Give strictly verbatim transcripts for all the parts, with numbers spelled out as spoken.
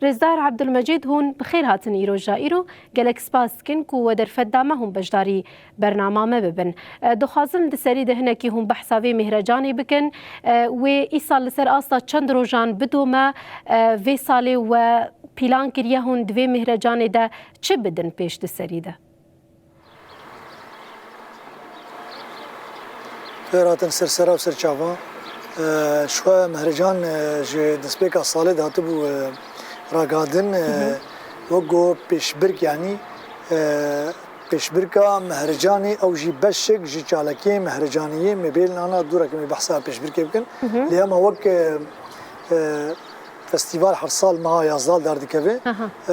Rêzdar Ebdulmecîd, hûn bi xêr hatin îro ja îro. Gelek spas dikin ku we derfet da me hûn beşdarî bernama me bibin. E, dixwazim di serî de hinekî hûn behsa vê mihrecanê bikin. E, wê îsal li ser asta çend rojan bidome, e, vê salê we pîlan kiriye hûn di vê mihrecanê de çi bidin pêş di serî de? Xêr hatin ser sera û ser çava. E, ji xwe mehrecan, e, ji destpêka salê de hatibû, e, ragihandin, e, Hı hı. wek go pêşbirk, yanî, e, pêşbirka mehrecanê ew jî beşek ji çalakiyê mehrecaniyê me bêlin ana dûra ke me behsa pêşbirkê bikin. Hı hı. Lê ema wek, e, e, Festîval her sal meha yazdal derdikeve. Aha. E,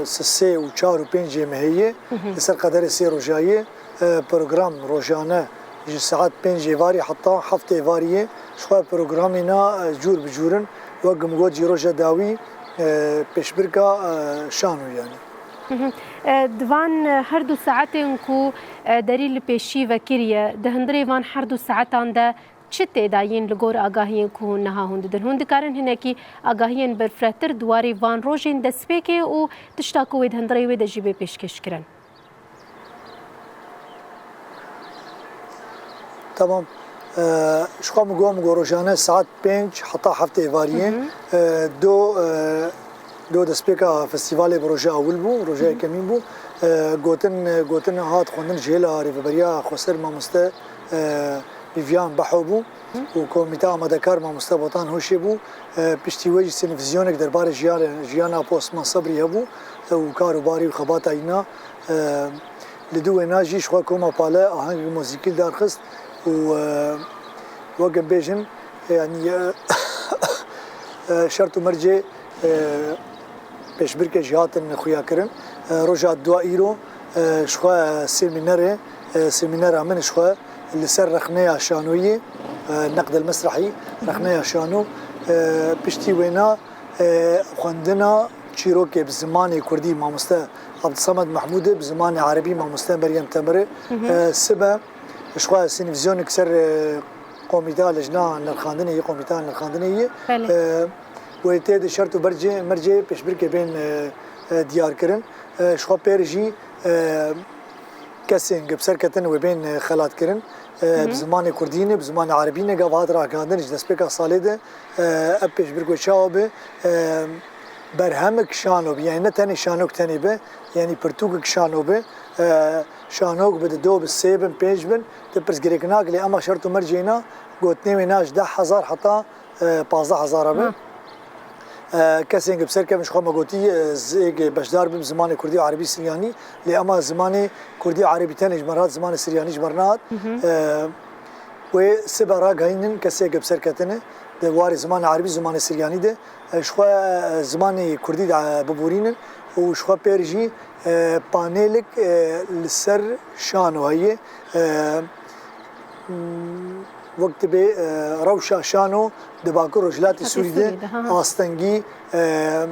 sisê û çar û pêncê mehê ye. Hı hı. Li ser qederê sê roja ye. E, program rojane ji saet pênc êvarî heta heft êvarî ye. Ji xwe programê na, e, cûr bi cûr in. Wek min got jî roja dawî, e, pêşbirka, e, şano yanî. Hı hı. E, di van, e, her du saetên ku, e, derî li pêşî vekiriye, di hundirê van her du saetan de çi tê dayîn li gor agahiyên ku hûn niha hûn didin? Hûn dikarin hinekî agahiyên berfirehtir di warê van rojên destpêkê û tişta ku wê di hundirê wê de jî bê pêşkêşkirin? Tamam. Ee, ji xwe min got, min got rojane saet pênc heta heft êvariyê, Hı hı. ee, do, ee, do destpêka festîvalê bi roja ewil bû, roja Hı hı. yekemîn bû. Ee, gotin, gotin hat xwendin ji hêla rêveberiya xweser mamoste, ee, Vivian Beho bû û komîta amadekar mamoste Botan Hoşê bû. E, piştî wê jî sînvizyonek derbarê jiyan-, jiyana Apo Osman Sebrî hebû, e, û kar û barî û xebata îna. E, li dû wêna jî ji xwe koma pale ahengek muzîkî li dar xist û, e, wek em bêjin, e, yanî, e, e, şert û mercê, e, pêşbirkê jî hatin xuyakirin. E, roja dua îro, e, ji xwe semînerê, e, semînera min ji xwe li ser rexneya şanoyê, e, neqd el mesrehî, rexneya şano, e, piştî wêna, e, xwendina çîrokê bi zimanê kurdî mamoste Abdulsamed Mehmûdê, bi zimanê erebî mamoste Meryem Temirê, Hı hı. e, sibe ji xwe sînvizyonek ser, e, komîta lejna nirxandinê yê, komîta nirxandinê yê. Belê. E, wê tê di şert û bercê, mercê pêşbirkê bên, e, e, diyar kirin. E, ji xwe pêr jî, e, kesên ku bi ser ketin wê bên, e, xelat kirin. E, Hı hı. bi zimanê kurdî ne, bi zimanê erebî ne, gava hat ragihandin ji destpêka salê de, e, ev pêşbirk wê çawa be, e, berhemik şano be, yanî ne tenê şanok tenê be, yanî pirtûkik şano be, e, şanok be, di do be, sê bin, pênc bin, tu pirsgirêk nake, lê ema şert û mercê na, gotinê wê na ji deh hezar heta, e, pazdeh hezar be. Ha. E, kesên ku bi ser kevin ji xwe me gotî, e, z-, ê beşdar bim zimanê kurdî û erebî siryanî, lê ema zimanê kurdî û erebî tenê ji me re hat, zimanê siryanî ji me re nehat. Hı hı. E, wê sibe ragihînin kesê ku bi ser ketine di warê zimanê erebî, zimanê siryanî de, e, ji xwe, e, zimanê kurdî de, e, biborînin û ji xwe pêr jî, e, panêlik, e, li ser şano heye. E, Hmm, wek dibê, e, rewşa şano di Bakur Rojhilatê Sûrî de, Sûrî de, ha, ha. astengî, e,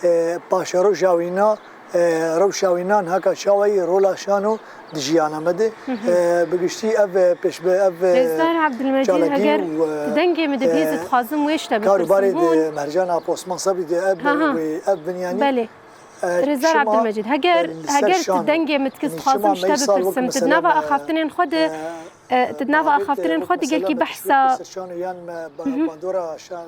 e, paşeroja wîna, e, rewşa wîna niha ka çawa ye, rola şano di jiyana me de. Hı hı. E, bi giştî ev, e, pêşbe-, ev, e, Rêzdar Ebdulmecîd, çalakî heger û, e, tu dengê min dibî, e, ez dixwazim wê ji te kar û barê bipirsîm. Hûn di Mercan Ap Osman Sebrî de ev, Ha, ha. wê ev bin, yanî. Belê. E, Rêzdar çima, Ebdulmecîd, heger, e, li ser heger tu şano, dengê min dikî, yanî dixwazim çima ji te me îsal wek bipirsîm. Tu di mesela nava me, axaftinên xwe de, e, e, tu di nava me avêt, axaftinên wek xwe de mesela gelkî me behsa piştgirtî ser şano yan me ba-, Hı hı. bandora şa-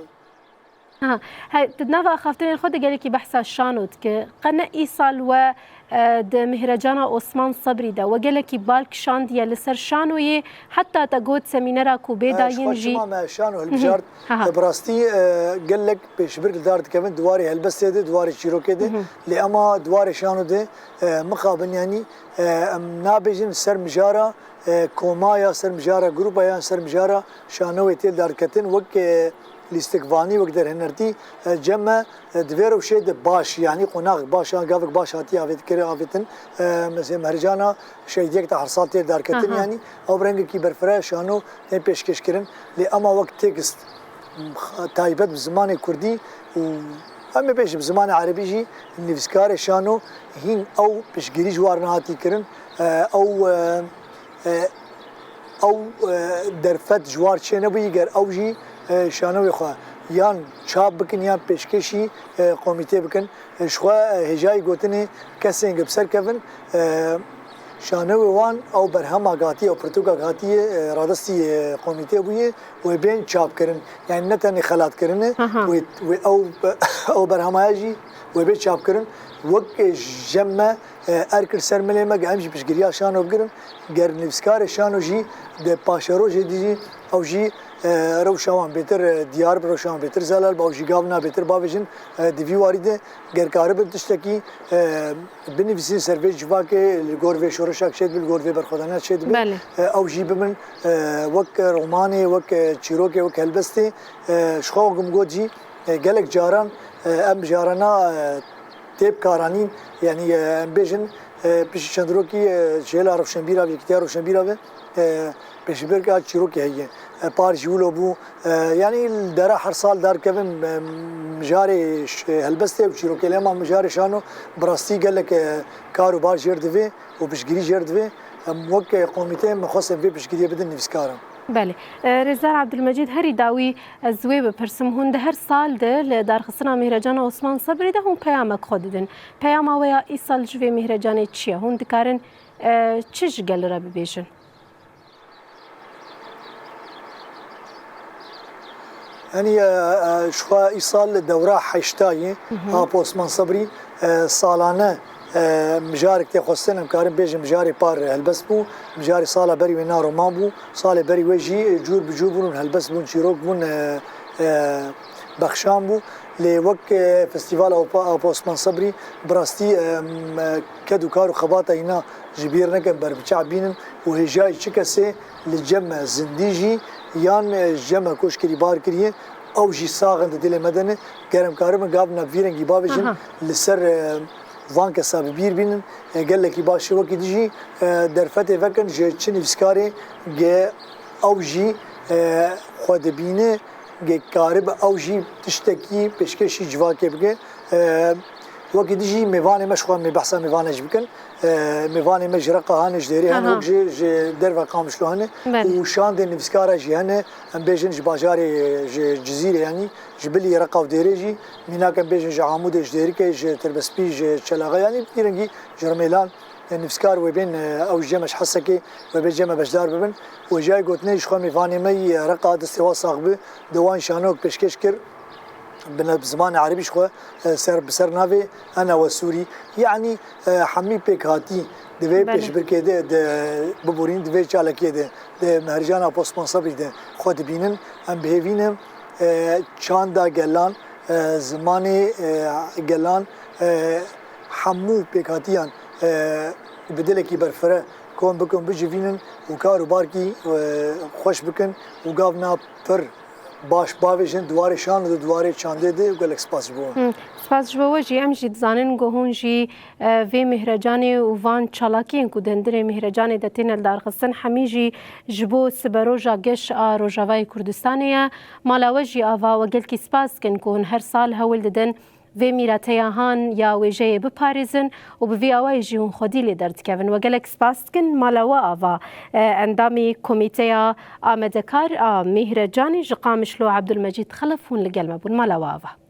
Aha. He, tu di nava axaftinên xwe de gelekî behsa şano dike. Qe ne îsal we, e, di Mihrecana Osman Sebrî de we gelekî bal kişandiye li ser şanoyê, heta te got semînera ku bê E, ji dayîn xwe jî. Çima me şano Hı hı. hilbijart? Aha. E, bi rastî, e, gelek pêşbirk li dar dikevin di warê helbestê de, di warê çîrokê de. Hı hı. Lê ema di warê şano de, e, mixabin, yanî, e, em nabêjin ser mijara, e, koma ya, ser mijara grupa ya, ser mijara şano wê tê li dar diketin. Wek, e, lîstikvanî, wek derhinertî, e, cem me, e, di vê rewşê de baş, yanî qonaxek baş, yan gavek baş hatiye avêt-, kir-, avêtin. E, mesela Mihrecana Şehîdiyek de her sal tê li dar ketin, Aha. yanî ew bi rengekî berfireh şano tên pêşkêş kirin. Lê ema wek tekst, m, taybet bi zimanê kurdî û em ê bêjin bi zimanê erebî jî nivîskarê şano hîn ew piştgirî ji war nehatî kirin. E, ew, e, e, ew, e, derfet ji war çênebûyî ger ew jî, e, şanowê xwe yan çap bikin yan pêşkêşî e, komîtê bikin. E, ji xwe e, hêjayî gotinê kesên gi bi ser kevin e, şanewê wan ew berhema gatiye, ew pirtûka gatiye e, radestî e, komîtê bûye û ê bên çapkirin. Yani ne tenê xelatkirin e, Aha. wê, wê ew, ew berhemaya jî wê bê çapkirin. Wek e, jeme e, erkir ser milê me, em jî piştgiriya şano bigirin. Ger nivîskarê şano jî di paşerojê dî jî ew jî e, rewşa wan bêtir e, diyar bi, rewşa wan bêtir zelal bi, ew jî gavna bêtir bavêjin e, di vî warî de ger karibin tiştekî e, binivîsîn ser vê civakê, li gor vê şoreşa çêdibe, li gor vê berxwedana çêdibe. Belê. E, ew jî bibin e, wek romanê, wek e, çîrokê, wek helbestê. E, ji xwe wek min got jî e, gelek caran e, em carana e, tê bikaranîn, yanî e, em bêjin e, piştî çend rokî e, ji hêla rewşenbîra ve, yekîtiya rewşenbîra ve e, pêşbirka çîrokê heye. E, par jî wilo bû. E, yanî li dera her sal darkevin e, mijarê ş- helbestê û çîrokê lê ma mijarê şano bi rastî gelek e, kar û bar jêr divê û piştgirî jêr divê. Em wek e, komîte me xwestin vê piştgiriyê bidin nivîskaran. Belê. E, Rêzdar Abdulmecîd, herî dawî ez wê bipirsim, hûn di her sal de li darxistina Mîhrecana Osman Sebrî de hûn peyamek xwe didin. Peyama we ya îsal ji vê Mîhrecanê çi ye? Hûn dikarin e, çi ji gel re bibêjin? Yanî e, e, ji xwe îsal dewra heşta ye. Hı hı. Apo Osman Sebrî e, salane e, mijarek tê xwestin, em karin bêjin mijarê par helbest bû. Mijarê sala berî wê na roman bû. Salê berî wê jî e, cûr bi cûr bûn û helbest bûn, çîrok bûn, e, e, bexşan bû. Lê wek e, Festîvala Apo, Apo Osman Sebrî bi rastî e, em, e, ked û kar û xebata îna ji bîr nekin, berbiçav bînin û hêjayî çi kesê li cem me zindî jî yan e, ji cem me koç kirî bar kiriye, ew jî sax in di dilê me de ne. Ger em karibin gavna bi vî rengî bavêjin, Aha. li ser e, van kesa bi bîr bînin, e, gelekî baş e. Wekî dî jî e, derfetê vekin ji çi nivîskarê ge ew jî e, xwe dibîne, ge karibe ew jî tiştekî pêşkêşî civakê bike. E, wekî dî jî mêvanê me, ji xwe em ê behsa mêvane jî bikin. E, mêvanê me ji Reqa hene, ji Dêrê hene, Aha. wek jî ji derve Qamişlo hene Belê. û şandên nivîskara jî hene. Em bêjin ji bajarê, ji Cizîrê, yanî ji bilî Reqa û Dêrê jî, mînak em bêjin ji Amûdê, ji Dêrikê, ji Tirbespî, ji Çelaxa, yanî vî rengî ji Rimêlan, e, nivîskar wê bên, e, ew ji cem me ji Hesekê wê bên cem me beşdar bibin. Û hêjayî gotinê ji xwe mêvanê me yî, e, Reqa destê wan sax bi, di wan şanok pêşkêş kir. Bi ne-, bi zimanê erebî ji xwe, e, ser, bi ser navê Ena we Sûrî. Yanî, e, hemî pêkhatî di vê Belê. pêşbirkê de, de biborîn, di vê çalakiyê de, di Mihircana Apo Osman Sebrî de xwe dibînin. Em bi hêvî ne, e, çanda gelan, e, zimanê, e, gelan, e, hemû pêkhatiyan, e, bi dilekî berfireh kom bikin, bicivînin û kar û barkî, e, xweş bikin û gavna pir baş bavêjin di warê şan û di warê çandê de û gelek spas ji bo we. Hı, spas ji bo we jî. Em jî dizanin ku hûn jî, e, vê mîhrecanê û van çalakiyên ku di hundirê mîhrecanê de têne lidarxistin, hemî jî ji bo siberoja geş a Rojavayê Kurdistanê ye. Mala we jî ava, we gelkî spas dikin ku hûn her sal hewl didin vê mîrateya han ya wêjeyê biparêzin û bi vî awayî jî hûn xwedî lê derdikevin. We gelek spas dikin. Mala we ava, e, endamê Komîteya Amadekar a Mîhrecanê ji Qamişlo Abdulmecîd Xelef hûn li gel me bûn. Mala we ava.